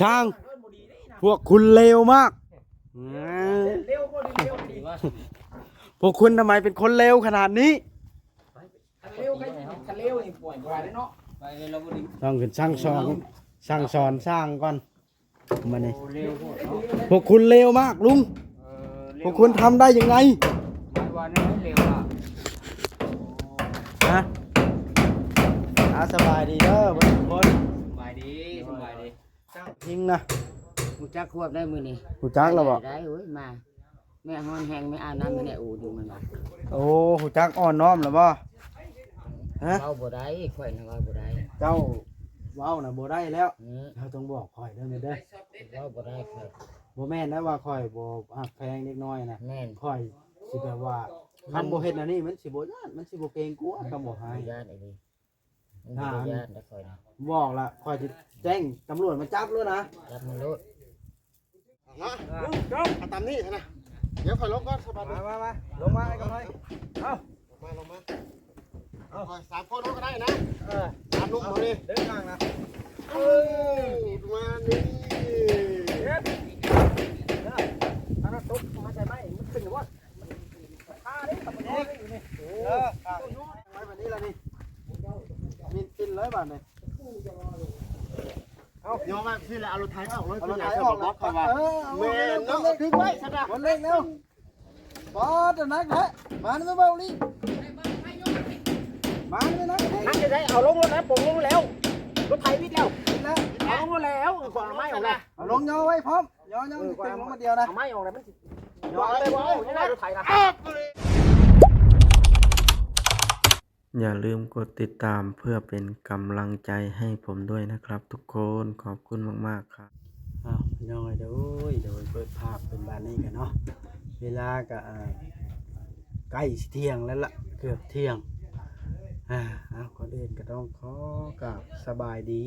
ຊ່າງ ພວກຄຸນເລວມາກ ພວກຄຸນທຳໄມເປັນຄົນເລວຂະໜາດນີ້? ຕ້ອງຂຶ້ນສັ່ງສອນ ສັ່ງສອນຊ່າງກ່ອນ. ມານີ້ ໂອ້ ເລວໂພດເນາະ ພວກຄຸນເລວມາກລຸງ ເອີ ເລວ ພວກຄຸນທຳໄດ້ຍັງໄງ? ໝາຍວ່າແນວເລວລະ ຮະ? ອາ ສະບາຍດີເດີເບິດທຸກຄົນ ສະບາຍດີ ສະບາຍດີ. ຊ່າງ ຍິງນະ ຮູ້ຈັກຄວບໄດ້ມື້ນີ້ ຮູ້ຈັກແລ້ວບໍ່? ໄດ້ ໂອ້ຍ ມາ ແມ່ຮ້ອນແຮງ ແມ່ອາບນ້ຳ ແມ່ແນ່ອູຢູ່ ມັນວ່າ. ໂອ້ ຮູ້ຈັກອ່ອນນ້ອມແລ້ວບໍ່? ຮະ? ເວົ້າບໍ່ໄດ້ ຂ້ອຍນະເວົ້າບໍ່ໄດ້. ເຈົ້າເວົ້ານະບໍ່ໄດ້ແລ້ວ ອືມ ເຈົ້າຕ້ອງບອກຂ້ອຍເດີແມ່ເດີ. ເວົ້າບໍ່ໄດ້ຂ້ອຍ ບໍ່ແມ່ນນະວ່າຂ້ອຍບໍ່ຮັກແພງເດັກນ້ອຍນະ ແມ່ນ ຂ້ອຍຊິແບບວ່າ ອືມ ຄັນບໍ່ເຮັດແນວນີ້ ມັນຊິບໍ່ຢ້ານ ມັນຊິບໍ່ເກງກົວ ອືມ ຄຳບໍ່ໃຫ້ ຢ້ານອີ່ຫຼີ. ມັນບໍ່ໄດ້ຢ້ານດອກຂ້ອຍນະ ບອກລະ ຂ້ອຍຊິແຈ້ງຕຳຫຼວດມາຈັບໂລດນະ ຈັບມັນໂລດ. ເອົາ ເອົາຕາມນີ້ນະ ດຽວຂ້ອຍລົງກ່ອນ ສະບາຍດີ ມາ ມາ ມາ ລົງມາໄອ້ກຳໄພ ເອົາ ລົງມາ ລົງມາ ເອົາ ຂ້ອຍສາມຄົນເຮົາກໍໄດ້ນະ ເອີ ສາມໜຸ່ມເຮົານີ້ ເດີນທາງນະ ເອີ ປະມານນີ້ ເດັດ ເດີ ອັນນັ້ນຕົກມາໃສ່ໄມ້ ມັນຂຶ້ນຢູ່ບໍ່? ປາເດ້ ປາເດ້ຢູ່ນີ້ ເອີ ໄວ້ບາດນີ້ລະນີ້ ມີນຕິນເລີຍບາດນີ້ ເອົາ ຍໍມາຊີ້ລະ ເອົາລົດໄຖອອກເລີຍ ເອົາລົດໄຖອອກເລີຍ ເອີ ແມ່ນເນາະ ຖືກໄວ້ຊະນະ ຄົນເລັກແລ້ວ ປາດ ໜັກແທ້ ມານຳເບົາລີ ມານຳ ໜັກແທ້ ເອົາລົງລົດແລ້ວ ປົງລົງແລ້ວ ລົດໄຖວິດແລ້ວ ວິດແລ້ວ ເອົາລົງລົດແລ້ວ ເອົາໄມ້ອອກແລ້ວ ເອົາລົງຍໍໄວ້ພ້ອມ ຍໍ ຍໍ ເອີ ຕຶງລົງມາດຽວນະ ເອົາໄມ້ອອກແລ້ວ ມັນຊິ ເອົາໄວ້ ເອົາໄວ້ ເອົາໄວ້ ເອົາໄວ້ ເອົາໄວ້ ຢ່າລືມກົດຕິດຕາມເພື່ອເປັນກຳລັງໃຈໃຫ້ຜົມດ້ວຍນະຄັບທຸກຄົນ ຂອບຄຸນມາກໆ ຄັບ. ອ້າວ ພີ່ນ້ອງເອີຍ ໂດຍ ໂດຍ ເປີດພາບເປັນບາດນີ້ກັນເນາະ ເວລາກະ ເອີ ໃກ້ຊິທ່ຽງແລ້ວລະ ເກືອບທ່ຽງ ອາ ເອົາ ກ່ອນອື່ນກໍຕ້ອງຂໍກາບສະບາຍດີ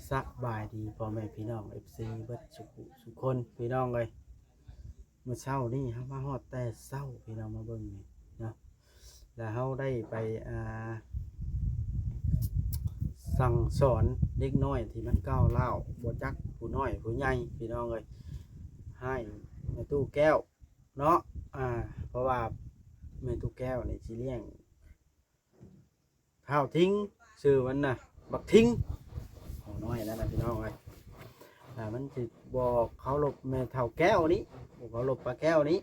ສະບາຍດີພໍ່ແມ່ພີ່ນ້ອງ ເອັຟຊີ ເບິດສຸຂູສຸຄົນ ພີ່ນ້ອງເອີຍ. ມື້ເຊົ້ານີ້ເຮົາມາຮອດແຕ່ເຊົ້າ ພີ່ນ້ອງມາເບິ່ງນີ້ເນາະ ແລ້ວເຮົາໄດ້ໄປ ອ່າ ສັ່ງສອນເດັກນ້ອຍທີ່ມັນກ້າວຮ້າວ ບໍ່ຈັກຜູ້ນ້ອຍຜູ້ໃຫຍ່ ພີ່ນ້ອງເອີຍ ໃຫ້ແມ່ຕູ້ແກ້ວເນາະ ອ່າ ເພາະວ່າແມ່ຕູ້ແກ້ວນີ້ຊິລ້ຽງ ທ້າວທິງ ຊື່ມັນນະ ບັກທິງ ເອົານ້ອຍນັ້ນນະ ພີ່ນ້ອງເອີຍ ຖ້າມັນຊິບໍ່ເຄົາລົບແມ່ເຖົ້າແກ້ວນີ້ ບໍ່ເຄົາລົບປ້າແກ້ວນີ້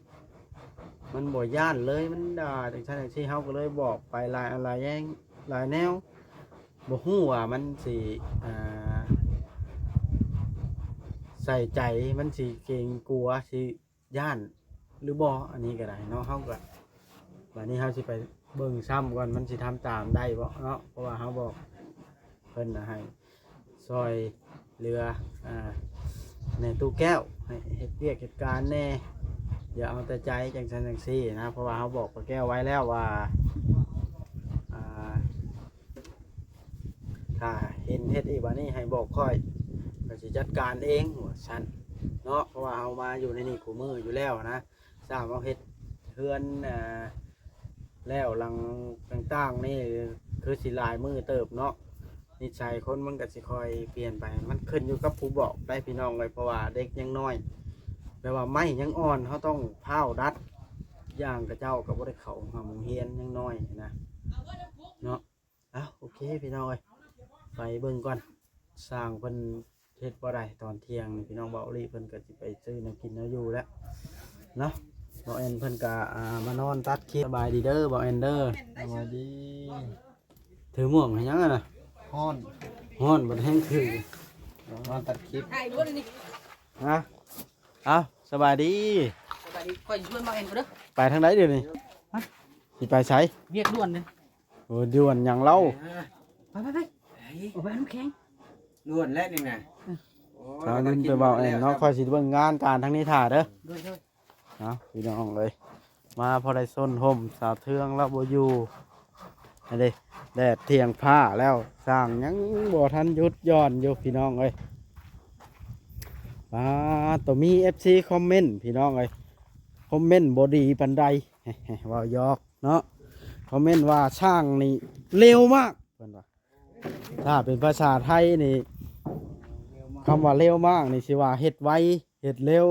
ມັນບໍ່ຢ້ານເລີຍ ມັນດ່າຈັ່ງຊັ້ນຈັ່ງຊີ້ ເຮົາກໍເລີຍບອກໄປຫຼາຍອັນຫຼາຍແຍງ ຫຼາຍແນວ ບໍ່ຮູ້ວ່າມັນຊິ ອ່າ ໃສ່ໃຈ ມັນຊິເກງກົວ ຊິ ຢ້ານຫຼືບໍ່ ອັນນີ້ກໍໄດ້ເນາະ ເຮົາກໍ ບາດນີ້ເຮົາຊິໄປເບິ່ງຊ້ຳກ່ອນ ມັນຊິທຳຕາມໄດ້ບໍ່ເນາະ ເພາະວ່າເຮົາບອກເພິ່ນນະໃຫ້ຊ່ອຍເຫຼືອ ອ່າ ແມ່ຕູ້ແກ້ວ ໃຫ້ເຮັດວຽກເຮັດການແດ່ ຢ່າເອົາແຕ່ໃຈ ຈັ່ງຊັ້ນຈັ່ງຊີ້ນະ ເພາະວ່າເຮົາບອກປ້າແກ້ວໄວ້ແລ້ວວ່າ ອ່າ ຖ້າເຫັນເຮັດອີກບາດນີ້ໃຫ້ບອກຂ້ອຍ ຂ້ອຍຊິຈັດການເອງ ວ່າຊັ້ນເນາະ ເພາະວ່າເຮົາມາຢູ່ໃນນີ້ຄູ່ມື້ຢູ່ແລ້ວນະ ຊາວເຮົາເຮັດເຮືອນ ເອີ ແລ້ວຫຼັງຕ່າງໆນີ້ ຄືຊິຫຼາຍມື້ເຕີບເນາະ ນິໄສຄົນມັນກໍຊິຄ່ອຍປ່ຽນໄປ ມັນຂຶ້ນຢູ່ກັບຜູ້ບອກໄດ໋ ພີ່ນ້ອງເອີຍ ເພາະວ່າເດັກຍັງນ້ອຍ ແບບວ່າໄມ້ຍັງອ່ອນ ເຮົາຕ້ອງພ້າວດັດ ຢ່າງຂະເຈົ້າກໍບໍ່ໄດ້ເຂົ້າໂຮງຮຽນ ຍັງນ້ອຍນະ ເນາະ. ເອົ້າ ໂອເຄ ພີ່ນ້ອງເອີຍ ໄປເບິ່ງກ່ອນ ຊ່າງເພິ່ນເຮັດບໍ່ໄດ້ ຕອນທ່ຽງນີ້ ພີ່ນ້ອງ ເບົາລີເພິ່ນກໍຊິໄປຊື້ແນວກິນແນວຢູ່ແລ້ວເນາະ ເບົາແອນເພິ່ນກໍ ອ່າ ມານອນຕັດຄລິບ ສະບາຍດີເດີ ເບົາແອນເດີ ສະບາຍດີ ຖືໝ່ວກເຮັດຫຍັງຫັ້ນນະ ຮ້ອນ ຮ້ອນ ບັດແຮງຖື ນອນຕັດຄລິບ ຮະ ເອົ້າ ສະບາຍດີ ສະບາຍດີ ຂ້ອຍຊິຊວນເບົາແອນກ່ອນເດີ ໄປທາງໃດດຽວນີ້ ຮະ ຊິໄປໃສ ວຽກດ່ວນເດີ ໂອ້ ດ່ວນຫຍັງເລົ່າ ເອີ ໄປ ໄປ ໄປ ອອກໄປນ້ຳແຂງ ດ່ວນແລ້ວນີ້ນະ ໂອ້ຍ ສາວລຸນໄປເວົ້າແອງເນາະ ຂ້ອຍຊິເບິ່ງງານການທາງນີ້ຖ້າເດີ ໂດຍ ໂດຍ ເອົາ ພີ່ນ້ອງເອີຍ ມາພໍໄດ້ຊົນຮົ່ມ ສາວເທືອງລາວບໍ່ຢູ່ ອັນນີ້ ແດດທ່ຽງພ້າແລ້ວ ຊ່າງຍັງບໍ່ທັນຢຸດຢ່ອນຢູ່ ພີ່ນ້ອງເອີຍ ປາດໂຕ ມີເອັຟຊີຄອມເມັນ ພີ່ນ້ອງເອີຍ ຄອມເມັນບໍ່ດີປານໃດ ເວົ້າຢອກ ເນາະ ຄອມເມັນວ່າຊ່າງນີ້ເລວມາກ ເພິ່ນວ່າ ຖ້າເປັນພາສາໄທນີ້ ຄຳວ່າເລວມາກນີ້ ຊິວ່າເຮັດໄວ ເຮັດເລັວ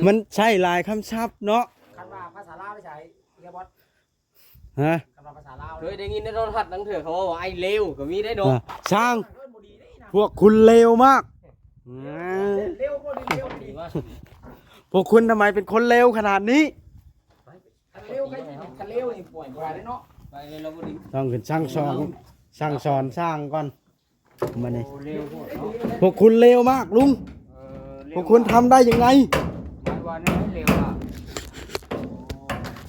ມັນໃຊ້ຫຼາຍຄຳສັບເນາະ. ຄັນວ່າພາສາລາວໃຊ້ເລວບໍ່? ຮະ? ຄັນວ່າພາສາລາວ ເຄີຍໄດ້ຍິນໃນໂທລະທັດລາງເທື່ອ ເຂົາເວົ້າວ່າ ໄອ້ເລວ ກໍມີໄດ້ເນາະ. ອ່າ ຊ່າງ ພວກຄຸນເລວມາກ. ເລວບໍ່ດີ ເລວບໍ່ດີ ພວກຄຸນທຳໄມເປັນຄົນເລວຂະໜາດນີ້? ຄັນເລວ ຄັນເລວນີ້ປ່ອຍບໍ່ໄດ້ເນາະ. ຕ້ອງຂຶ້ນສັ່ງສອນ ສັ່ງສອນຊ່າງກ່ອນ. ມານີ້ ໂອ້ ເລວໂພດເນາະ ພວກຄຸນເລວມາກລຸງ. ເອີ ເລວ ພວກຄຸນທຳໄດ້ຍັງໄງ? ໝາຍວ່າແນວໃດເລວລະ?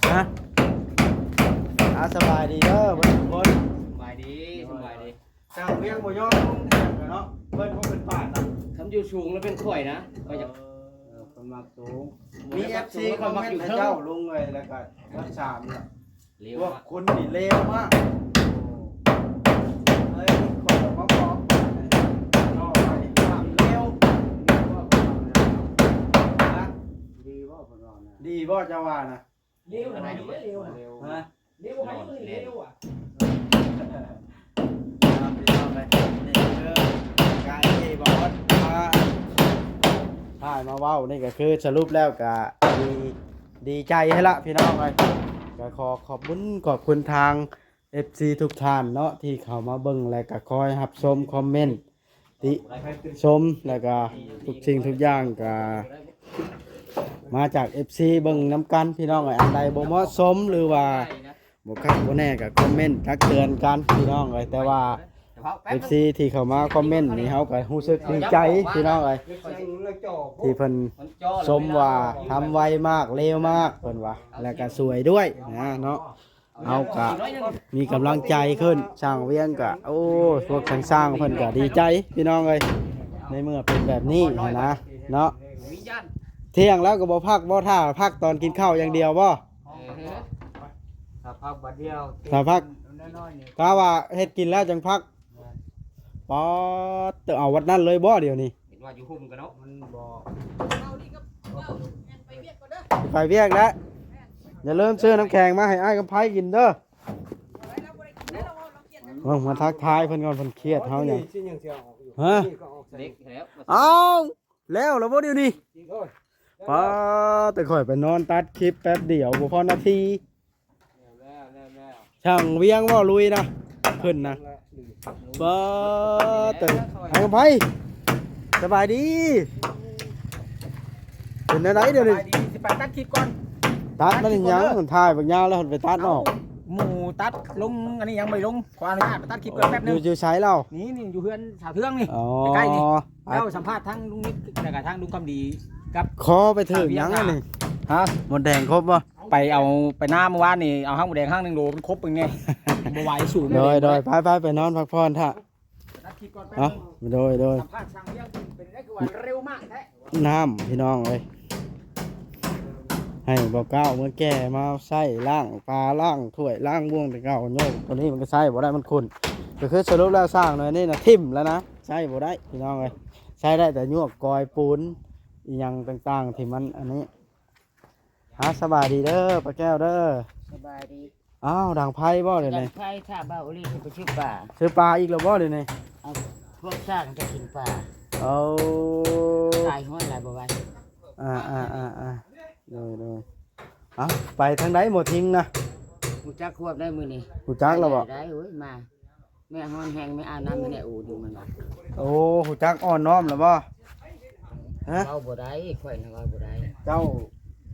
ຮະ? ອ່າ ສະບາຍດີເດີເບິດທຸກຄົນ. ສະບາຍດີ ສະບາຍດີ. ຊ່າງວຽງບໍ່ຍອມລົງແຖມກັນເນາະ ເພິ່ນຄົງເປັນປານນະ. ຄັນຢູ່ສູງແລ້ວເປັນຂ້ອຍນະ ຂ້ອຍຢາກ ເອີ ເພິ່ນມັກສູງ. ມີເອັຟຊີຄອມເມັນໃຫ້ເຈົ້າ ລຸງເອີຍ ແລ້ວກໍວັດສາມເນາະ. ເລວ ພວກຄຸນນີ້ເລວມາກ. ເອີຍ ຂ້ອຍກໍມາບອກເນາະ ວ່າຫ້າມເລວ. ຮະ? ດີບໍ່ເພິ່ນວ່ານະ? ດີບໍ່ເຈົ້າວ່ານະ? ເລວນະ ເລວນະ ເລວ ຮະ? ເລວໃຜເລວອະ? ພີ່ນ້ອງເອີຍ ນີ້ຄືການທີ່ບອສພາ ພາມາເວົ້ານີ້ກໍຄືສະຫຼຸບແລ້ວກໍດີ ດີໃຈໃຫ້ລະພີ່ນ້ອງເອີຍ. ກໍຂໍຂອບບຸນຂອບຄຸນທາງເອັຟຊີທຸກທ່ານເນາະ ທີ່ເຂົ້າມາເບິ່ງ ແລະກໍຄອຍຮັບຊົມຄອມເມັນ ຕິຊົມ ແລ້ວກໍທຸກສິ່ງທຸກຢ່າງກໍມາຈາກເອັຟຊີເບິ່ງນຳກັນພີ່ນ້ອງເອີຍ. ອັນໃດບໍ່ເໝາະສົມ ຫຼືວ່າບໍ່ຄັກບໍ່ແນ່ກໍຄອມເມັນຕັກເຕືອນກັນພີ່ນ້ອງເອີຍ. ແຕ່ວ່າເອັຟຊີທີ່ເຂົ້າມາຄອມເມັນນີ້ ເຮົາກໍຮູ້ສຶກດີໃຈພີ່ນ້ອງເອີຍ ທີ່ເພິ່ນຊົມວ່າທຳໄວມາກ ເລວມາກ ເພິ່ນວ່າ ແລ້ວກໍສວຍດ້ວຍນະເນາະ. ເຮົາກະມີກຳລັງໃຈຂຶ້ນ ຊ່າງວຽງກະ ໂອ້ ພວກຊ່າງໆເພິ່ນກະດີໃຈພີ່ນ້ອງເອີຍ ໃນເມື່ອເປັນແບບນີ້ຫັ້ນນະເນາະ. ທ່ຽງແລ້ວກໍບໍ່ພັກບໍ່ຖ້າ ພັກຕອນກິນເຂົ້າຢ່າງດຽວບໍ່? ເອີ ຖ້າພັກບາດດຽວ ຖ້າພັກ ຖ້າວ່າເຮັດກິນແລ້ວຈັ່ງພັກ. ປາດເຕີ ເອົາວັດນັ້ນເລີຍບໍ່ດຽວນີ້? ເຫັນວ່າຢູ່ຮົ່ມກັນເນາະ ມັນບໍ່ ໄປວຽກແລ້ວ ຢ່າລືມຊື້ນ້ຳແຂງມາໃຫ້ອ້າຍກຳໄພກິນເດີ. ເບິ່ງ ມາທັກທາຍເພິ່ນກ່ອນ ເພິ່ນຄຽດເຮົາຫຍັງ? ຮະ? ເອົ້າ ແລ້ວລະບໍ່ດຽວນີ້? ປາດເຕີ ຂ້ອຍໄປນອນຕັດຄລິບແປັບດຽວ ບໍ່ພໍນາທີ. ຊ່າງວຽງບໍ່ລຸຍນະ ຂຶ້ນນະ. ປາດເຕີ ອ້າຍກຳໄພ ສະບາຍດີ. ເປັນແນວໃດດຽວນີ້? ສະບາຍດີ ຊິໄປຕັດຄລິບກ່ອນ. ຕັດມັນຫຍັງ? ມັນຖ່າຍບັກຍາວແລ້ວໄປຕັດອອກ. ເອົ້າ ໝູຕັດລົງ ອັນນີ້ຍັງບໍ່ໄດ້ລົງ ຂໍອະນຸຍາດໄປຕັດຄລິບກ່ອນແປັບໜຶ່ງ. ຢູ່ ຢູ່ໃສລາວ? ນີ້ ນີ້ຢູ່ເຮືອນສາວເທືອງນີ້. ອໍ ໃກ້ໆນີ້. ເຈົ້າສຳພາດທາງລຸງນິດ ແລ້ວກໍທາງລຸງຄຳດີກັບ ຂໍໄປຖືກຫຍັງອັນນີ້? ຮະ? ມົດແດງຄົບບໍ່? ໄປເອົາໄປນາມື້ວານນີ້ ເອົາຮັກມົດແດງຮັກໜຶ່ງໂລ ມັນຄົບເປັນໄງ? ບໍ່ໄຫວສູງ. ໂດຍ ໂດຍ ໄປໆ ໄປນອນພັກຜ່ອນຖ້າ. ເອົາ ໂດຍ ໂດຍ ສຳພາດຊ່າງວຽງເປັນໄດ້ຄືວ່າເລັວມາກແທ້. ນ້ຳ ພີ່ນ້ອງເອີຍ ໃຫ້ບໍ່ກ້າວເມືອແກ່ມາໃຊ້ລ້າງປາ ລ້າງຖ້ວຍ ລ້າງບ່ວງແຕ່ເກົ່າ. ໂຍກຕົວນີ້ມັນກໍໃຊ້ບໍ່ໄດ້ ມັນຂຸ້ນ. ກໍຄືສະຫຼຸບແລ້ວ ຊ່າງໜ່ວຍນີ້ນະ ຖິ້ມແລ້ວນະ ໃຊ້ບໍ່ໄດ້ ພີ່ນ້ອງເອີຍ. ໃຊ້ໄດ້ແຕ່ຍວກກອຍປູນ ອີ່ຫຍັງຕ່າງໆ ທີ່ມັນອັນນີ້. ຮະ ສະບາຍດີເດີ ປ້າແກ້ວເດີ. ສະບາຍດີ. ອ້າວ ດັງໄຟບໍ່ດຽວນີ້? ດັງໄຟ ຖ້າບ່າວອີ່ຫຼີຊິໄປຊື້ປາ. ຊື້ປາອີກແລ້ວບໍ່ດຽວນີ້? ເອົາ ພວກຊ່າງຈະກິນປາ. ເອົາ ຕາຍຮ້ອນຫຼາຍບໍ່ໄຫວ. ອ່າໆໆ ໂດຍໆ. ເອົ້າ ໄປທາງໃດໝໍທິງນະ? ຮູ້ຈັກຄວບໄດ້ມື້ນີ້. ຮູ້ຈັກແລ້ວບໍ່? ໄດ້ ໂອ້ຍ ມາ. ແມ່ຮ້ອນແຮງ ແມ່ອາບນ້ຳໃຫ້ແດ່ໂອ ຢູ່ມັນວ່າ. ໂອ້ ຮູ້ຈັກອ່ອນນ້ອມແລ້ວບໍ່? ຮະ? ເວົ້າບໍ່ໄດ້ ຂ້ອຍນະເວົ້າບໍ່ໄດ້. ເຈົ້າ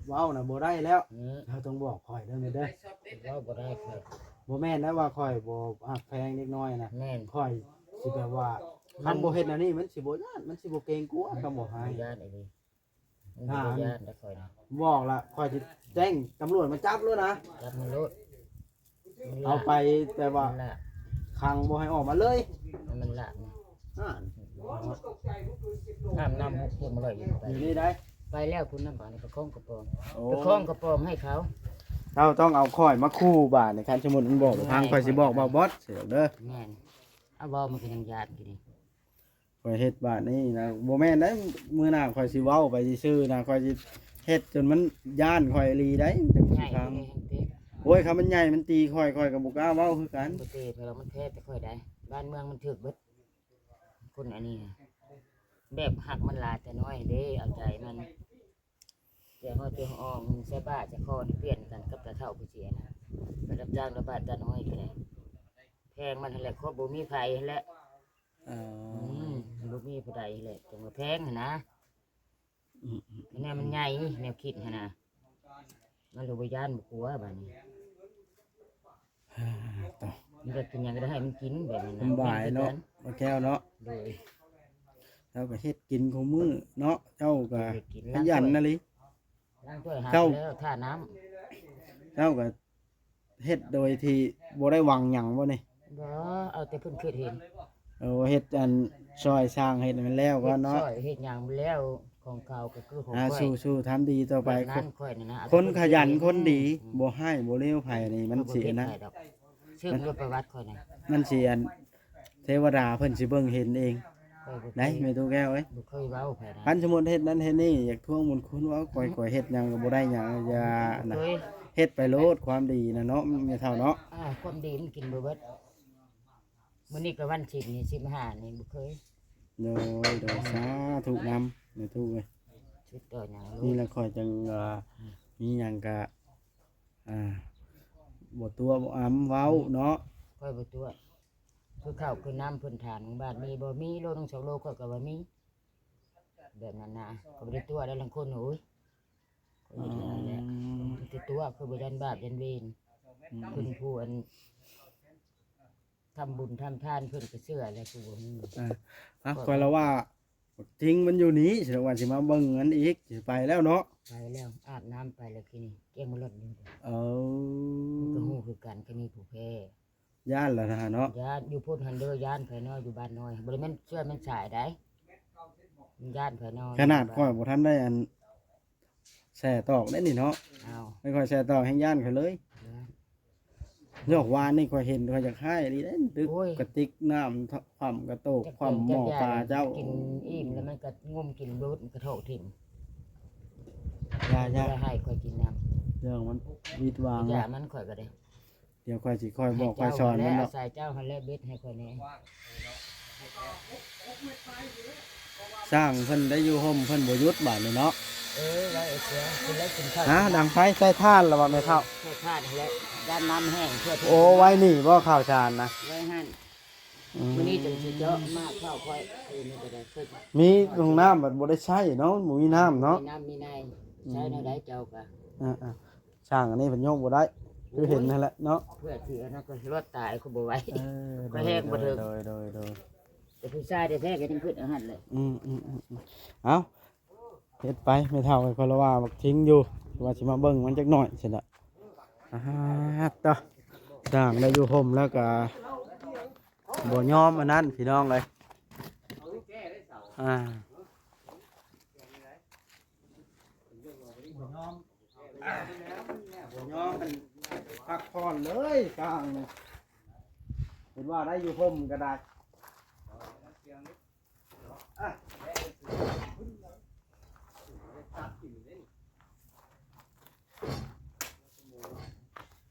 ເວົ້ານະບໍ່ໄດ້ແລ້ວ. ອືມ ເຈົ້າຕ້ອງບອກຂ້ອຍເດີແມ່ເດີ. ເວົ້າບໍ່ໄດ້ຂ້ອຍ. ບໍ່ແມ່ນນະວ່າຂ້ອຍບໍ່ຮັກແພງເດັກນ້ອຍນະ. ແມ່ນ. ຂ້ອຍຊິແບບວ່າ ຄັນບໍ່ເຮັດແນວນີ້ມັນຊິບໍ່ຢ້ານ ມັນຊິບໍ່ເກງກົວ ຄຳບໍ່ໃຫ້. ບໍ່ຢ້ານອີ່ຫຼີ. ມັນບໍ່ຢ້ານແລ້ວຂ້ອຍນະ. ບອກລະ ຂ້ອຍຊິແຈ້ງຕຳຫຼວດມາຈັບໂລດນະ. ຈັບມັນໂລດ. ເອົາໄປແຕ່ວ່າຂັງບໍ່ໃຫ້ອອກມາເລີຍ. ມັນລະ ອ່າ ນ້ຳ ນ້ຳຫົກ ພວກມາເລີຍ. ຢູ່ນີ້ໄດ້ ໄປແລ້ວພຸ້ນນະ. ບາດນີ້ປະຄອງກະປອງ. ໂອ້ ປະຄອງກະປອງໃຫ້ເຂົາ. ເຈົ້າຕ້ອງເອົາຂ້ອຍມາຂູ່ບາດນີ້. ຄັນສົມມຸດມັນບອກບໍ່ຟັງ ຂ້ອຍຊິບອກບ່າວບອດເດີ. ແມ່ນ. ເອົາ ເວົ້າມັນກໍຍັງຢ້ານຢູ່ເດ. ຂ້ອຍເຮັດບາດນີ້ນະ ບໍ່ແມ່ນໄດ໋. ມື້ໜ້າຂ້ອຍຊິເວົ້າໄປຊື່ໆນະ ຂ້ອຍຊິເຮັດຈົນມັນຢ້ານຂ້ອຍອີ່ຫຼີໄດ໋ ມັນຈັ່ງຊິຟັງ. ໂອ້ຍ ຄັນມັນໃຫຍ່ມັນຕີຂ້ອຍ ຂ້ອຍກໍບໍ່ກ້າເວົ້າຄືກັນ. ບໍ່ຕີໃຜດອກ ມັນແພ້ແຕ່ຂ້ອຍໄດ໋. ບ້ານເມືອງມັນຖືກເບິດ ຄົນອັນນີ້. ແບບຮັກມັນຫຼາຍແຕ່ນ້ອຍເດ້ ເອົາໃຈມັນ ແຕ່ຮອດແຕ່ອອງໃສ່ຜ້າໃສ່ຄໍນີ້ປ່ຽນກັນກັບຕາເຖົ້າຜູ້ເສຍນະ ໄປຮັບຈ້າງລະບາດຕານ້ອຍກໍໄດ້ ແພງມັນຫັ້ນແຫຼະ ຄວາມບໍ່ມີໃຜຫັ້ນແຫຼະ ເອີ ອືມ ບໍ່ມີຜູ້ໃດຫັ້ນແຫຼະ ຈັ່ງວ່າແພງຫັ້ນນະ ອືມໆ ແນວມັນໃຫຍ່ ແນວຄິດຫັ້ນນະ ມັນລະບໍ່ຢ້ານບໍ່ກົວບາດນີ້ ອາ ຕະ ມັນຢາກກິນຫຍັງກໍໄດ້ໃຫ້ມັນກິນແບບນັ້ນນະ ສະບາຍເນາະ ແມ່ນຄືກັນ ບໍ່ແກ້ວເນາະ ໂດຍ ເຈົ້າກໍເຮັດກິນຄູ່ມື້ເນາະ ເຈົ້າກໍ ເຮັດກິນ ຂະຫຍັນນະລີ ລ້າງຖ້ວຍ ລ້າງຖ້ວຍຫາ ເຈົ້າ ແລ້ວຖ້ານ້ຳ ເຈົ້າກໍເຮັດໂດຍທີ່ບໍ່ໄດ້ຫວັງຫຍັງບໍ່ນີ້? ບໍ່ ເອົາແຕ່ເພິ່ນຄິດເຫັນ ໂອ້ ເຮັດອັນຊ່ອຍຊ່າງເຮັດໃຫ້ມັນແລ້ວກ່ອນເນາະ ເຮັດຊ່ອຍເຮັດຫຍັງແລ້ວ ຂອງເຂົາກໍຄືຂອງ ອ່າ ຂ້ອຍ ສູ້ໆ ທຳດີຕໍ່ໄປ ຂ້ອຍນັ້ນ ຂ້ອຍນັ້ນນະ ຄົນຂະຫຍັນ ຄົນດີ ອືມ ບໍ່ຮ້າຍບໍ່ເລວໃຜນີ້ ມັນຊິອັນນັ້ນ ເຊິ່ງລວດປະຫວັດຂ້ອຍນະ ມັນຊິອັນ ເທວະດາເພິ່ນຊິເບິ່ງເຫັນເອງ ຂ້ອຍບໍ່ເຄີຍ ໄດ໋ແມ່ຕູ້ແກ້ວເອີຍ ບໍ່ເຄີຍເວົ້າໃຜນະ ຄັນສົມມຸດເຮັດນັ້ນເຮັດນີ້ ຢາກທວງບຸນຄຸນ ເວົ້າ ຂ້ອຍ ຂ້ອຍເຮັດຫຍັງກໍບໍ່ໄດ້ຫຍັງ ຢ່ານະ ເຮັດໄປໂລດ ຄວາມດີນະເນາະ ແມ່ເຖົ້າເນາະ ອາ ຄວາມດີມັນກິນບໍ່ເບິດ ມື້ນີ້ກໍວັນສິບນີ້ ສິບຫ້ານີ້ບໍ່ເຄີຍ ໂດຍ ໂດຍ ສາທຸນຳແມ່ຕູ້ເອີຍ ຊິຕໍ່ຫຍັງໂລດ ນີ້ລະຂ້ອຍຈັ່ງວ່າ ອືມ ມີຫຍັງກະ ອ່າ ບໍ່ຕົວະບໍ່ອຳເວົ້າເນາະ ຂ້ອຍບໍ່ຕົວະ ຄືເຂົ້າຄືນ້ຳເພິ່ນຖາມບາດມີບໍ່ ມີໂລໜຶ່ງສອງໂລ ຂ້ອຍກໍວ່າມີ ແບບນັ້ນນະ ກໍບໍ່ໄດ້ຕົວະໄດ້ ລາງຄົນ ໂອ້ຍ ຂ້ອຍເຮັດແລ້ວແຫຼະ ອືມ ຊິຕົວະ ຄືບໍ່ຢ້ານບາບຢ້ານເວນ ອືມ ເພິ່ນຜູ້ອັນ ທຳບຸນທຳທານເພິ່ນກໍເຊື່ອແຫຼະ ຜູ້ບໍ່ຮູ້ ອ່າ ອ່ະ ຂ້ອຍລະວ່າ ບັກຈິງມັນຢູ່ນີ້ ຊິວ່າຊິມາເບິ່ງມັນອີກ ຊິໄປແລ້ວເນາະ ໄປແລ້ວ ອາບນ້ຳໄປແລ້ວຄືນີ້ ກຽມມາລົດຢູ່ ເອີ ມັນກໍຮູ້ຄືກັນ ກໍມີຜູ້ແພ້ ຢ້ານແລ້ວນະເນາະ ຢ້ານ ຢູ່ພຸ້ນຫັ້ນເດີ ຢ້ານໄຜນ້ອຍ ຢູ່ບ້ານນ້ອຍ ບໍ່ໄດ້ແມ່ນເຊື້ອແມ່ນສາຍໃດ ຢ້ານໄຜນ້ອຍ ຂະໜາດຂ້ອຍບໍ່ທັນໄດ້ອັນ ແຊ່ຕອກເດ້ນີ້ເນາະ ອ້າວ ໄດ້ຂ້ອຍແຊ່ຕອກແຮ່ງຢ້ານຂ້ອຍເລີຍ ຍອກວານນີ້ຂ້ອຍເຫັນຂ້ອຍຢາກຮ້າຍອີ່ຫຼີເດ້ ຕຶກ ໂອ້ຍ ກະຕິກນ້ຳ ຄວ່ຳກະໂຕກ ຄວ່ຳໝໍ້ປາເຈົ້າ ກິນອີ່ມແລ້ວມັນກະງຸ້ມກິນໂລດ ມັນກະໂຖກຖິ້ມ ຢ່າ ຢ່າ ຢ່າໃຫ້ຂ້ອຍກິນນ້ຳ ເລື່ອງມັນວິດວາງ ຢ່າມັນ ຂ້ອຍກໍໄດ້ ດຽວຂ້ອຍຊິຄ່ອຍບອກຄ່ອຍສອນມັນດອກ ໃຫ້ເຈົ້າຫັ້ນແຫຼະ ເອົາໃສ່ເຈົ້າຫັ້ນແຫຼະ ເບັດໃຫ້ຂ້ອຍແດ່ ຊ່າງເພິ່ນໄດ້ຢູ່ຮົ່ມເພິ່ນບໍ່ຢຸດບາດນີ້ເນາະ ເອີ ໄວ້ເອົາເສືອ ກິນແລ້ວກິນເຂົ້າ ຮະ ດັງໄຟໃສ່ຖ່ານລະບໍ່ແມ່ເຖົ້າ ໃສ່ຖ່ານຫັ້ນແຫຼະ ຢ້ານນ້ຳແຫ້ງເທື່ອ ໂອ້ ໄວ້ນີ້ບໍ່ ເຂົ້າສານນະ ໄວ້ຫັ້ນ ອືມ ມື້ນີ້ຈັ່ງຊິເຈາະມາເຂົ້າຂ້ອຍ ຄືນີ້ກໍໄດ້ ມີຫ້ອງນ້ຳບັດບໍ່ໄດ້ໃຊ້ເນາະ ບໍ່ມີນ້ຳເນາະ ມີນ້ຳມີໃນ ອືມ ໃຊ້ແນວໃດເຈົ້າກະ ອ່າໆ ຊ່າງອັນນີ້ເພິ່ນຍົກບໍ່ໄດ້ ຄືເຫັນຫັ້ນແຫຼະເນາະ ເພື່ອຊິອັນນັ້ນກໍລອດຕາຍກໍບໍ່ໄຫວ ເອີ ກໍແຮງບໍ່ເຖິງ ໂດຍ ໂດຍ ໂດຍ ແຕ່ຜູ້ຊາຍແທ້ໆກໍຍັງຄຶດເອົາຫັ້ນແຫຼະ ອືມໆໆ ເອົ້າ ເຮັດໄປ ແມ່ເຖົ້າຂ້ອຍລະວ່າບັກທິງຢູ່ ວ່າຊິມາເບິ່ງມັນຈັກໜ້ອຍຊັ້ນລະ ອາ ຕະ ສ້າງໄດ້ຢູ່ຮົ່ມແລ້ວກະ ບໍ່ຍອມອັນນັ້ນພີ່ນ້ອງເອີຍ ອ່າ ບໍ່ຍອມ ບໍ່ຍອມ ພັກຜ່ອນເລີຍ ສ້າງນີ້ ເຫັນວ່າໄດ້ຢູ່ຮົ່ມກໍໄດ້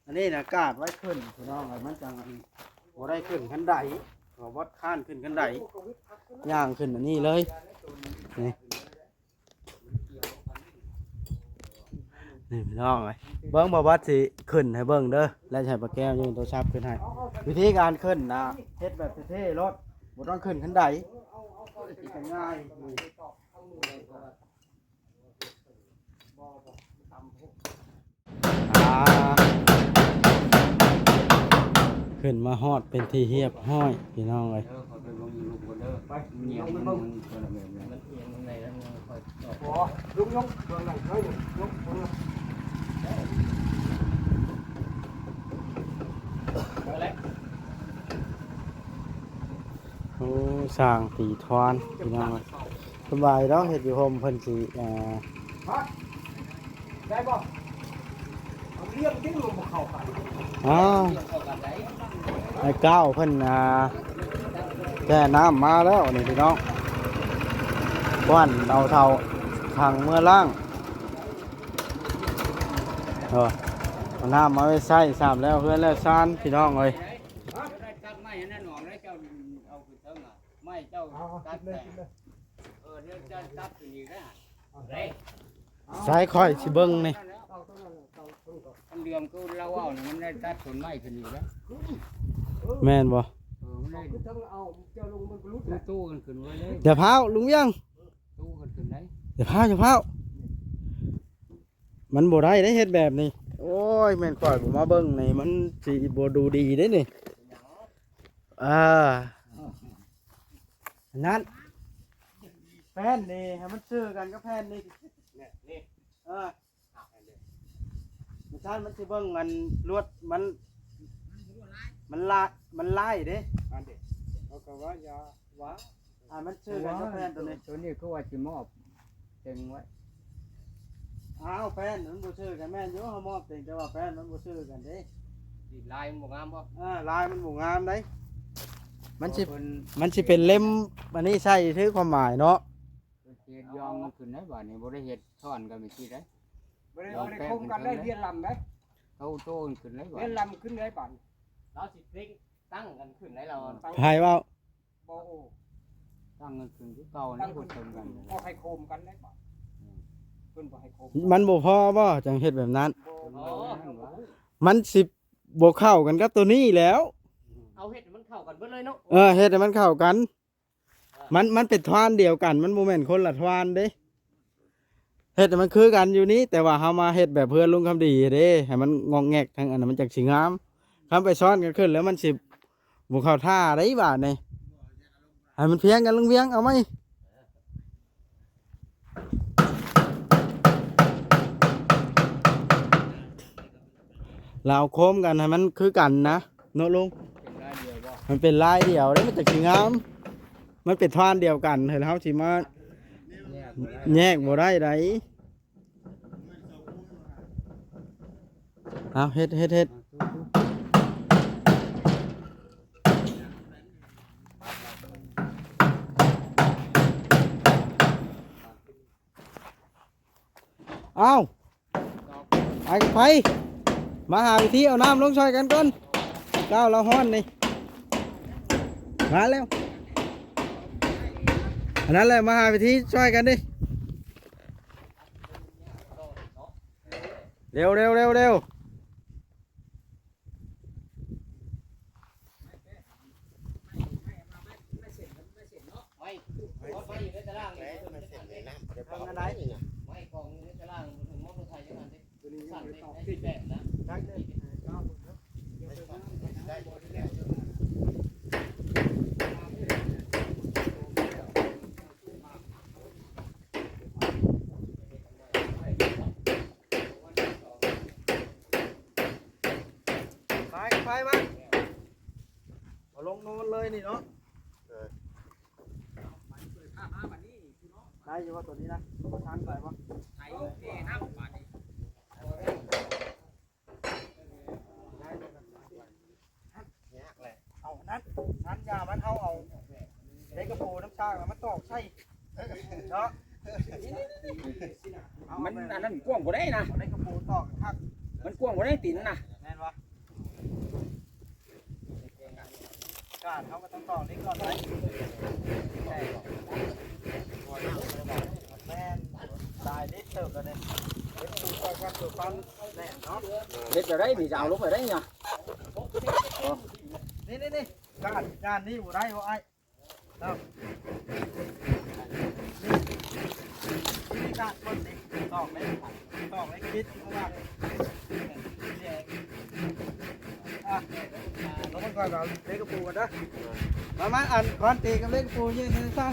ອັນນີ້ນະກາດໄວ້ຂຶ້ນພີ່ນ້ອງເອີຍ ມັນຈັ່ງບໍ່ໄດ້ຂຶ້ນຄັນໄດ ບໍ່ບອດຄ້ານຂຶ້ນຄັນໄດ ຍ່າງຂຶ້ນອັນນີ້ເລີຍ ນີ້ ນີ້ພີ່ນ້ອງເອີຍ ເບິ່ງ ບໍ່ບອດຊິຂຶ້ນໃຫ້ເບິ່ງເດີ ແລ້ວໃຫ້ປ້າແກ້ວຍື່ນໂທລະສັບຂຶ້ນໃຫ້ ວິທີການຂຶ້ນນະ ເຮັດແບບເທ່ໆໂລດ ບໍ່ຕ້ອງຂຶ້ນຄັນໄດ ງ່າຍ ອ່າ ຂຶ້ນມາຮອດເປັນທີ່ຮຽບຮ້ອຍພີ່ນ້ອງເອີຍ ໂອ້ ຊ່າງຕີທວານພີ່ນ້ອງເອີຍ ສະບາຍດອກ ເຮັດຢູ່ຮົ່ມເພິ່ນຊິ ອ່າ ໄດ້ບໍ່? ເອົາລຽງຕິ ມັນບໍ່ເຂົ້າກັນ ອ້າວ ໄອ້ກ້າວເພິ່ນ ອ່າ ແຊ່ນ້ຳມາແລ້ວນີ້ພີ່ນ້ອງ ກວນເອົາເຖົ້າຖັງເມືອລ້າງ ເອີ ເອົານ້ຳມາໄວ້ໃຊ້ ສາມແລ້ວເຮືອນແລ້ວຊານ ພີ່ນ້ອງເອີຍ. ໄມ້ເຈົ້າຕັດແຕກ ເອີ ໃສ່ຂ້ອຍຊິເບິ່ງນີ້ ອັນເລື່ອງຄືລາວເວົ້ານີ້ ມັນໄດ້ຕັດຕົ້ນໄມ້ຂຶ້ນຢູ່ແລ້ວ ແມ່ນບໍ່? ເອີ ມັນໄດ້ ຄືຕັ້ງເອົາເຈົ້າລົງມັນກໍຫຼຸດແຫຼະ ຕູ້ກັນຂຶ້ນໄວ້ເລີຍ ຢ່າພ້າວລຸງວຽງ ຕູ້ກັນຂຶ້ນໄດ້ ຢ່າພ້າວ ຢ່າພ້າວ ມັນບໍ່ໄດ້ເດ້ເຮັດແບບນີ້ ໂອ້ຍ ແມ່ນຂ້ອຍບໍ່ມາເບິ່ງນີ້ ມັນຊິບໍ່ດູດີເດ້ນີ້ ອ່າ ອັນນັ້ນ ແຜ່ນນີ້ໃຫ້ມັນຊື່ກັນກັບແຜ່ນນີ້ ນີ້ ເອີ ມັນຊັ້ນມັນຊິເບິ່ງອັນລວດມັນ ມັນລາຍ ມັນລາຍເດ້ ອັນເດ້ ເຂົາກໍວ່າຢ່າວ່າ ອ່າ ມັນຊື່ກັນກັບແຜ່ນໂຕນີ້ ໂຕນີ້ຄືວ່າຊິມອບເຕັງໄວ້ ອ້າວ ແຜ່ນມັນບໍ່ຊື່ກັນ ແມ່ນຢູ່ ເຮົາມອບເຕັງ ແຕ່ວ່າແຜ່ນມັນບໍ່ຊື່ກັນເດ້ ລາຍມັນບໍ່ງາມບໍ່? ອ່າ ລາຍມັນບໍ່ງາມໃດ ມັນຊິ ເພິ່ນ ມັນຊິເປັນເຫຼັ້ມອັນນີ້ໃສ່ ຄືຄວາມໝາຍເນາະ ເພິ່ນຊິເຮັດຢອງມັນຂຶ້ນໄດ້ ບາດນີ້ບໍ່ໄດ້ເຮັດຊ້ອນກັນແມ່ນຊິໄດ້ ບໍ່ໄດ້ ບໍ່ໄດ້ຄົມກັນໄດ້ ລຽນລຳໄດ້ ເອົາໂຕຂຶ້ນໄດ້ ບາດ ລຽນລຳຂຶ້ນໄດ້ ບາດ ລາວຊິເຕັງຕັ້ງກັນຂຶ້ນໄດ້ລາວ ໃຜເວົ້າ? ບໍ່ ຕັ້ງກັນຂຶ້ນຄືເກົ່ານີ້ ບໍ່ເຖິງກັນ ບໍ່ໃຫ້ໂຄມກັນໄດ້ ບາດ ເພິ່ນບໍ່ໃຫ້ໂຄມ ມັນບໍ່ພໍບໍ່ ຈັ່ງເຮັດແບບນັ້ນ ບໍ່ ມັນຊິບໍ່ເຂົ້າກັນກັບໂຕນີ້ແລ້ວ ເອົາເຮັດໃຫ້ມັນເຂົ້າກັນເບິດເລີຍເນາະ ເອີ ເຮັດໃຫ້ມັນເຂົ້າກັນ ມັນ ມັນເປັນທ່ອນດຽວກັນ ມັນບໍ່ແມ່ນຄົນລະທ່ອນເດ້ ເຮັດໃຫ້ມັນຄືກັນຢູ່ນີ້ ແຕ່ວ່າເຮົາມາເຮັດແບບເຮືອນລຸງຄຳດີເດ້ ໃຫ້ມັນງອກແງກທາງອັນນັ້ນ ມັນຈັ່ງຊິງາມ ຄັນໄປຊ້ອນກັນຂຶ້ນແລ້ວມັນຊິບໍ່ເຂົ້າທ່າໃດບາດນີ້ ໃຫ້ມັນພຽງກັນລຸງວຽງ ເອົາໃໝ່ ລາວໂຄມກັນໃຫ້ມັນຄືກັນນະເນາະລຸງ ເປັນລາຍດຽວບໍ່? ມັນເປັນລາຍດຽວເດ້ ມັນຈັ່ງຊິງາມ ມັນເປັນທ່ອນດຽວກັນ ເຮົາຊິມາແຍກບໍ່ໄດ້ໃດ ເອົາ ເຮັດ ເຮັດ ເຮັດ ເອົາ ໄປ ໄປ ມາຫາວິທີເອົານ້ຳລົງຊ່ອຍກັນກ່ອນ ກ້າວລາວຮ້ອນນີ້ ມາແລ້ວ ອັນນັ້ນແຫຼະ ມາຫາວິທີຊ່ອຍກັນນີ້ ເລັວ ເລັວ ເລັວ ເລັວ. ໄມ້ ໄມ້ຢູ່ໃນຕາລ່າງນີ້ ໄມ້ເສັ້ນໃນນ້ຳ ໄມ້ກອງຢູ່ໃນຕາລ່າງ ບໍ່ເຖິງມອເຕີໄຊຈັ່ງນັ້ນເດ້ ຕົວນີ້ຍັງບໍ່ໄດ້ຕອກຕິດແບບນະ ໄດ້ເດີ ໄດ້ຢູ່ແລ້ວ ໄປ ໄປ ໄປ ເອົາລົງນອນເລີຍນີ້ເນາະ ເອີ ໄດ້ຢູ່ວ່າຕົວນີ້ນະ ບໍ່ທັນໄປບໍ່ ໄຖແມ່ນ້ຳບາດນີ້ ຍາກແຫຼະ ເອົານັ້ນ ຊັ້ນຢາມັນ ເຮົາເອົາເຫຼັກກະໂປນ້ຳສ້າງແລ້ວມາຕອກໃສ່ເນາະ ມັນອັນນັ້ນກວ້າງບໍ່ໄດ້ນະ ເອົາເຫຼັກກະໂປຕອກຄັກ ມັນກວ້າງບໍ່ໄດ້ຕີນນະ ແມ່ນບໍ່? ການເຮົາກໍຕ້ອງຕອກເຫຼັກກ່ອນໄດ໋ ແມ່ນຫຼາຍລິດເຕີບແລ້ວເດ້ ເຮັດສູດກ່ອນ ເພື່ອຟັງແໜ້ນເນາະ ເຮັດແບບໃດນີ້ ຈະເອົາລົງແບບໃດນີ້ນະ ນີ້ໆໆ ການ ການນີ້ບໍ່ໄດ້ບໍ່ອ້າຍ ເອົາ ນີ້ ນີ້ການຄົນນີ້ ຕອກເຫຼັກ ຕອກເຫຼັກ ຄິດວ່າ ອ່ະ ລົງມາກ່ອນ ເອົາເຫຼັກກະປູກ່ອນເດີ ມາ ມາ ອັນ ຄອນຕີກັບເຫຼັກກະປູ ຢືນໃສ່ຊັ້ນ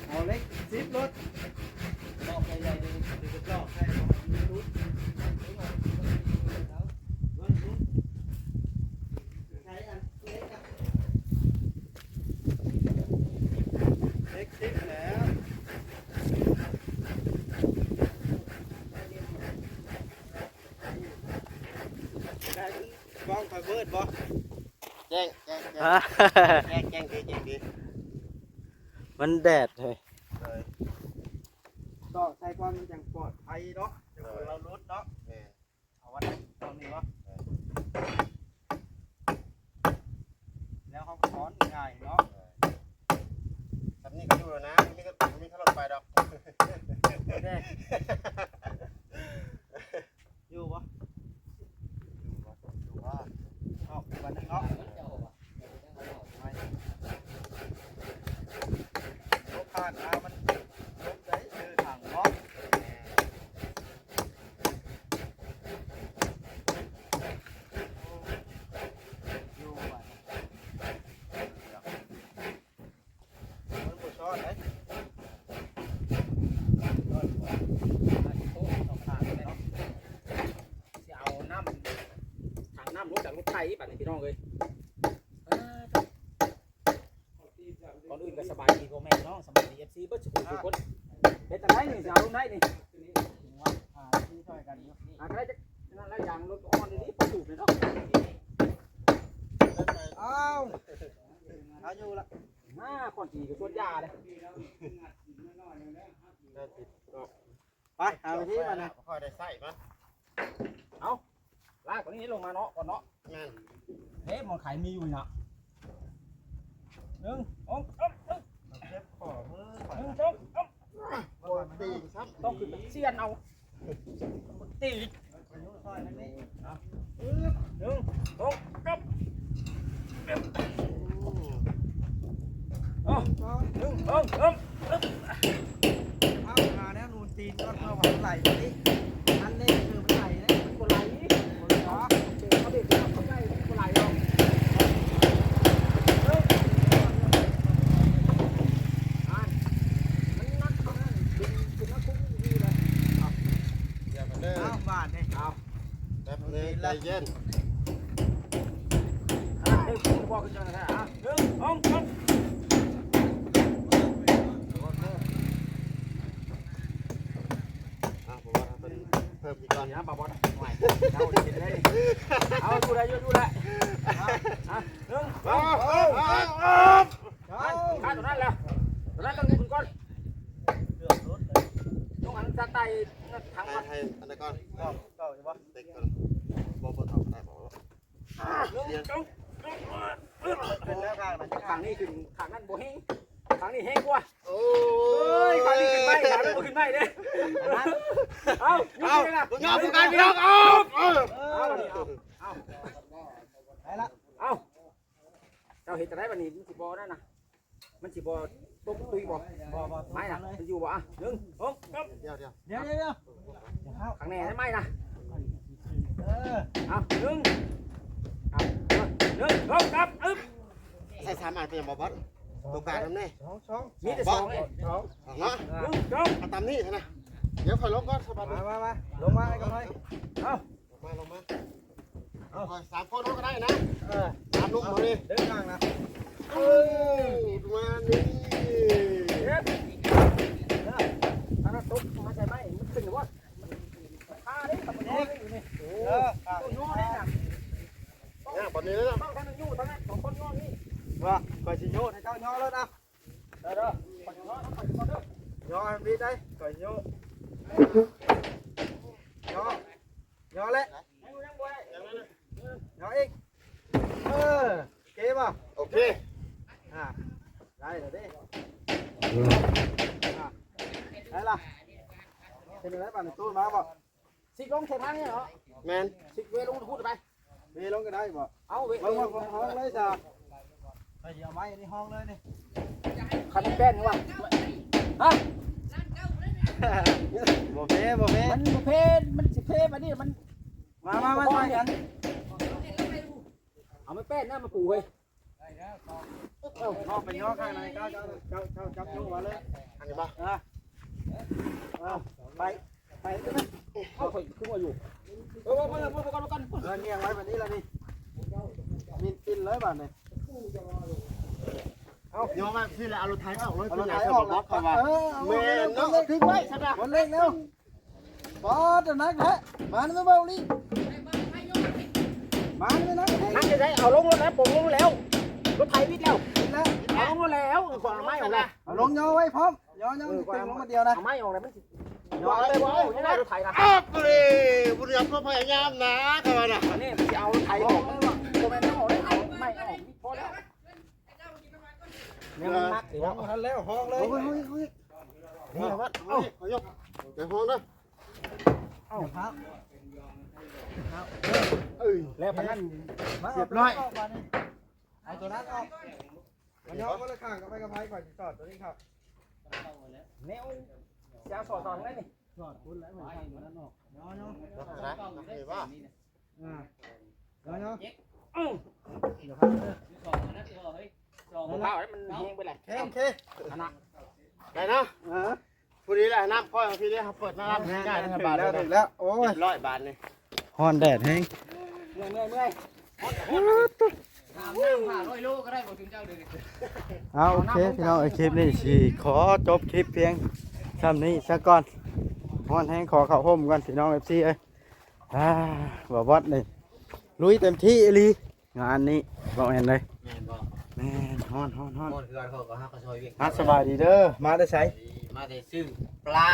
ເອົາເຫຼັກສິບໂລດ ຕອກໃຫຍ່ໆ ເດີ ຕອກໃສ່ ໃຊ້ອັນເຫຼັກ ເລັກສິບແລ້ວ ໄດ້ ກ້ອງຂ້ອຍເປີດບໍ່? ແຈ້ງ ແຈ້ງ ແຈ້ງ ແຈ້ງ ແຈ້ງດີ ແຈ້ງດີ ມັນແດດເຮີ້ຍ ເອີ ຕ້ອງໃສ່ກ່ອນ ມັນຈັ່ງປອດໄພເນາະ ເອີ ລາວຫຼຸດເນາະ ແມ່ນ. ເອົາໄວ້ຕອນນີ້ເນາະ ແລ້ວເຮົາກໍຖອນງ່າຍເນາະ ສ່ຳນີ້ກໍຢູ່ແລ້ວນະ ມີແຕ່ ໄປດອກ ແດງ ຢູ່ບໍ່? ຢູ່ບໍ່? ຢູ່ບໍ່? ເອົາ ບັດນີ້ເນາະ ລົບຜ່ານມາມັນລົບໄດ້ ເດີທາງເນາະ ຢູ່ບັດນີ້ ມັນບໍ່ຊອດເດ້ ຊິເອົານ້ຳ ຖັງນ້ຳລົງຈາກລົດໄຖບັດນີ້ ພີ່ນ້ອງເອີຍ. ກ່ອນອື່ນກໍສະບາຍດີພໍ່ແມ່ພີ່ນ້ອງ ສະບາຍດີເອັຟຊີເບິດສູ່ຜູ້ສູ່ຄົນ. ເຮັດຈັ່ງໃດນີ້ ຊິເອົາລົງໄດ້ນີ້ ຫາທີ່ຊ່ອຍກັນຢູ່ ຫາກໍໄດ້ຈັກນັ້ນລະ ຢາງລົດອ່ອນດີໆ ພໍສູບເລີຍເນາະ. ເອົາ ເອົາຢູ່ລະ ໜ້າ ຄອນຕີກໍສວນຢາເດ້ ໄປ ເອົາທີ່ມັນນະ ບໍ່ຄ່ອຍໄດ້ໃຊ້ມັນ. ເອົາ ລາກຕົວນີ້ລົງມາເນາະ ກ່ອນເນາະ. ແມ່ນ ເດ້ ໝໍໄຂມີຢູ່ນີ້ນະ ໜຶ່ງ ສອງ ສາມ ເອີ ເຈັບຂໍ້ມື ໜຶ່ງ ສອງ ສາມ ບໍ່ຕີຊ້ຳ ຕ້ອງຂຶ້ນໄປຊຽນເອົາ ຕີ ອືບ ໜຶ່ງ ສອງ ສາມ ເອົາ ໜຶ່ງ ສອງ ສາມ ເອົາ ຫາແນວໜູນຕີນກ່ອນ ເພື່ອວ່າມັນໄຫຼຕົວນີ້ ອັນນີ້ຄືມັນໄຫຼເດ້ ມັນບໍ່ໄຫຼ ບໍ່ໄຫຼເນາະ ເບຣກເຮົາເບຣກເຮົາເຂົ້າໃຈ ມັນບໍ່ໄຫຼດອກ ເອີ ອັນ ມັນໜັກເທົ່ານັ້ນ ເປັນ ເປັນນັກຄຸກດີເລີຍ ເອົາ ດຽວກັນເດີ ເອົາ ບາດນີ້ ເອົາ ແປັບໜຶ່ງ ໃຈເຢັນ ອ່າ ເຮັດຄືບອກກັນຈັ່ງນັ້ນແທ້ ອ່າ ໜຶ່ງ ສອງ ສາມ ອ່າ ບໍ່ວ່າເພິ່ນເພີ່ມອີກກ່ອນນະ ບໍ່ ບໍ່ ເອົາ ເອົາ ຢູ່ໄດ້ ຢູ່ ຢູ່ໄດ້ ອ່າ ອ່າ ໜຶ່ງ ສອງ ສາມ ອ່າ ຂາດຕົວນັ້ນແລ້ວ ຕົວນັ້ນຕ້ອງຂຶ້ນກ່ອນ ເກືອບຫຼຸດເລີຍ ຕ້ອງອັນສະໄຕ ທາງ ໃຫ້ ໃຫ້ອັນນັ້ນກ່ອນ ເກົ້າ ເກົ້າຢູ່ບໍ່? ເຕັກກ່ອນ ບໍ່ ບໍ່ເອົາໄດ້ບໍ່? ເປັນແນວທາງນະ ຂ້າງນີ້ຂຶ້ນ ຂ້າງນັ້ນບໍ່ແຮງ ຂ້າງນີ້ແຮງກວ່າ ໂອ້ຍ ຂ້າງນີ້ຂຶ້ນໄປ ຂ້າງນັ້ນບໍ່ຂຶ້ນໄປເດ້ ເອົາ ເອົາ ຢູ່ນີ້ລະ ຍອມຄືກັນພີ່ນ້ອງ ເອົາ ເອົາ ເອົາ ໄດ້ລະ ເອົາ ເຈົ້າເຮັດຈັ່ງໃດບັດນີ້ ມັນຊິບໍ່ນັ້ນນະ ມັນຊິບໍ່ຕົກຕຸ້ຍບໍ່? ບໍ່ ບໍ່ຕົກ ໄມ້ນະ ເລີຍ ມັນຢູ່ບໍ່? ອ່ະ ໜຶ່ງ ສອງ ສາມ ດຽວ ດຽວ ດຽວ ດຽວ ດຽວ ຂ້າງແນ່ໄມ້ນະ ເອີ ເອົາ ໜຶ່ງ ເອົາ ໜຶ່ງ ສອງ ສາມ ອຶບ ໃສ່ສາມອັນເປັນຫຍັງບໍ່ບອສ? ຕົວກາງນຳແນ່ ສອງ ສອງ ມີແຕ່ສອງເດ້ ສອງ ສອງເນາະ ໜຶ່ງ ສອງ ເອົາຕາມນີ້ນະ ດຽວຂ້ອຍລົງກ່ອນ ສະບາຍດີ ມາ ມາ ມາ ລົງມາ ໄອ້ກຳໄພ ເອົາ ມາ ລົງມາ ເອົາ ຂ້ອຍສາມຄົນເຮົາກໍໄດ້ນະ ເອີ ສາມລຸງ ເອົາ ເຮົານີ້ ເດີນທາງນະ ເອີ ປະມານນີ້ ເຮັດ ເອີ ອັນນັ້ນຕົກມາໃສ່ໄມ້ ມັນຂຶ້ນຢູ່ບໍ່? ມັນຄາເດ້ ມັນຍ້ອນຢູ່ນີ້ ເອີ ຕ້ອງຍ້ອນເດ້ນະ ຍາກປານນີ້ເດ້ ຕ້ອງທັງຢູ່ທັງນັ້ນ ສອງຄົນຍ້ອນນີ້ ວ່າ ຂ້ອຍຊິໂຍນໃຫ້ເຈົ້າຍໍໂລດ ອ່ະ ເດີ ເດີ ຂ້ອຍຍ້ອນ ຂ້ອຍຍ້ອນເດີ ຍ້ອນໃຫ້ມັນດີໄດ໋ ຂ້ອຍໂຍນ ຍ້ອນ ຍໍແຫຼະ ຍັງບໍ່ໄດ້ ຍໍອີກ ເອີ ໂອເຄບໍ່? ໂອເຄ ອ່າ ໄດ້ແລ້ວເດ້ ອ່າ ໄດ້ລະ ເປັນຈັ່ງໃດບາດນີ້ ຕູ້ມາບໍ່? ຊິກລົງໃສ່ທາງນີ້ເນາະ ແມ່ນ ຊິກເວລົງພຸ້ນໄປ ເວລົງກໍໄດ້ບໍ່? ເອົາ ເວ ເອົາ ເອົາ ເອົາເລີຍຈ້າ ຂ້ອຍຊິເອົາໄມ້ອັນນີ້ຫ້ອງເລີຍນີ້ ຄັນແປ້ນວ່າ ຮະ ບໍ່ເພ ບໍ່ເພ ມັນບໍ່ເພ ມັນຊິເພບາດນີ້ ມັນ ມາ ມາ ມາ ຊ່ອຍກັນ ເອົາໄມ້ແປ້ນນະມາປູເວີຍ ເອົາ ເອົາໄປຍໍຂ້າງໃນ ເຈົ້າ ເຈົ້າ ເຈົ້າ ເຈົ້າຈັບຢູ່ວ່າເລີຍ ອັນນີ້ບໍ່? ເອີ ເອົາ ໄປ ໄປ ເອົາ ຂ້ອຍຄືວ່າຢູ່ ເອີ ບໍ່ ບໍ່ ບໍ່ ບໍ່ ບໍ່ ບໍ່ ເອີ ນຽງໄວ້ແບບນີ້ລະນີ້ ມິນປິນເລີຍບາດນີ້ ເອົາ ຍໍໄວ້ຊີ້ແຫຼະ ເອົາລົດໄຖອອກເລີຍ ເອົາລົດໄຖອອກ ຄືວ່າບໍ່ບອກ ເອີ ເອົາ ແມ່ນເນາະ ຖືກໄວ້ຊະນະ ຄົນເລັ່ງແລ້ວ ປາດ ໜັກແທ້ ມານຳເບົາລີ ມານຳ ໜັກແທ້ ໜັກແທ້ ເອົາລົງລົດແລ້ວ ປົງລົງແລ້ວ ລົດໄຖວິດແລ້ວ ວິດແລ້ວ ເອົາລົງລົດແລ້ວ ເອົາໄມ້ອອກແລ້ວ ເອົາລົງຍໍໄວ້ພ້ອມ ຍໍ ຍໍ ເອີ ຕຶງລົງມາດຽວນະ ເອົາໄມ້ອອກແລ້ວ ມັນຊິ ເອົາໄວ້ ບໍ່ໄດ້ ບໍ່ໄດ້ ບໍ່ໄດ້ ລົດໄຖນະ ອາບເຣ ບໍ່ໄດ້ ກໍພະຍາຍາມນະ ຂ້ອຍວ່ານະ ອັນນີ້ຊິເອົາລົດໄຖອອກ ບໍ່ແມ່ນເອົາໄມ້ອອກ ພໍແລ້ວ ແນວມັນໜັກ ເອີ ບໍ່ທັນແລ້ວ ຫ້ອງເລີຍ ໂອ້ຍ ໂອ້ຍ ໂອ້ຍ ໂອ້ຍ ນີ້ວັດ ເອົາ ເອົາ ຍົກ ໃສ່ຫ້ອງເດີ ເອົາ ເອົາ ເອີຍ ແລ້ວປານນັ້ນ ມາ ຮຽບຮ້ອຍ ເອົາຕົວນັ້ນອອກ ບາດນີ້ ເອົາຕົວນັ້ນອອກ ມາ ເອົາຄົນລະຂ້າງກັບໄປກັບໄຜ ຂ້ອຍຊິສອດຕົວນີ້ເຂົ້າ ແນວ ຊິເອົາສອດຕອນໃດນີ້ ສອດພຸ້ນແຫຼະ ມັນຂ້າງຕົວນັ້ນອອກ ເອົາ ເອົາ ເອົາ ເອົາ ເອົາ ອ່າ ເອົາເນາະ ເອີ ດຽວພັກເດີ ສອງອັນນັ້ນເອີຍ ສອງ ບໍ່ເອົາໃຫ້ມັນແຮງໄປແຫຼະ ໂອເຄ ອັນນະ ໄດ້ເນາະ ເອີ ຜູ້ນີ້ແຫຼະ ນ້ຳຂ້ອຍ ພີ່ນີ້ ເຮົາເປີດນ້ຳ ແມ່ນ ງ່າຍໆ ສະບາຍ ຖືກແລ້ວ ເລີຍ ຖືກແລ້ວ ໂອ້ຍ ເຈັດຮ້ອຍບາດນີ້ ຮ້ອນແດດແຮງ ເມື່ອຍ ເມື່ອຍ ເມື່ອຍ ອາບນ້ຳຫ້າຮ້ອຍໂລກໍໄດ້ບໍ່ ເຈົ້າເດີ ເອົາ ໂອເຄ ພີ່ນ້ອງເອີຍ ຄລິບນີ້ຊິຂໍຈົບຄລິບພຽງຊ່ຳນີ້ຊະກ່ອນ ຮ້ອນແຮງ ຂໍເຂົ້າຮົ່ມກ່ອນ ພີ່ນ້ອງ ເອັຟຊີ ເອີຍ ອ່າ ບ່າວບອດນີ້ລຸຍເຕັມທີ່ອີ່ຫຼີ ງານນີ້ ເວົ້າແມ່ນເລີຍ ແມ່ນບໍ່? ແມ່ນ ຮ້ອນ ຮ້ອນ ຮ້ອນ ຮ້ອນຄືກັນ ເຂົາກໍຫາກໍຊ່ອຍວຽກ ອ່າ ສະບາຍດີເດີ ມາແຕ່ໃສ? ມາແຕ່ຊື້ປາ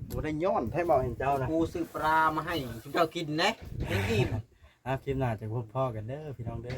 ໂອ້ ໄດ້ຍ້ອນແທ້ ເວົ້າແມ່ນເຈົ້ານະ ກູຊື້ປາມາໃຫ້ຊຸມເຈົ້າກິນເດ້ ຍັງອີ່ມ ອ່າ ຄລິບໜ້າຈະພົບພໍ້ກັນເດີ ພີ່ນ້ອງເດີ.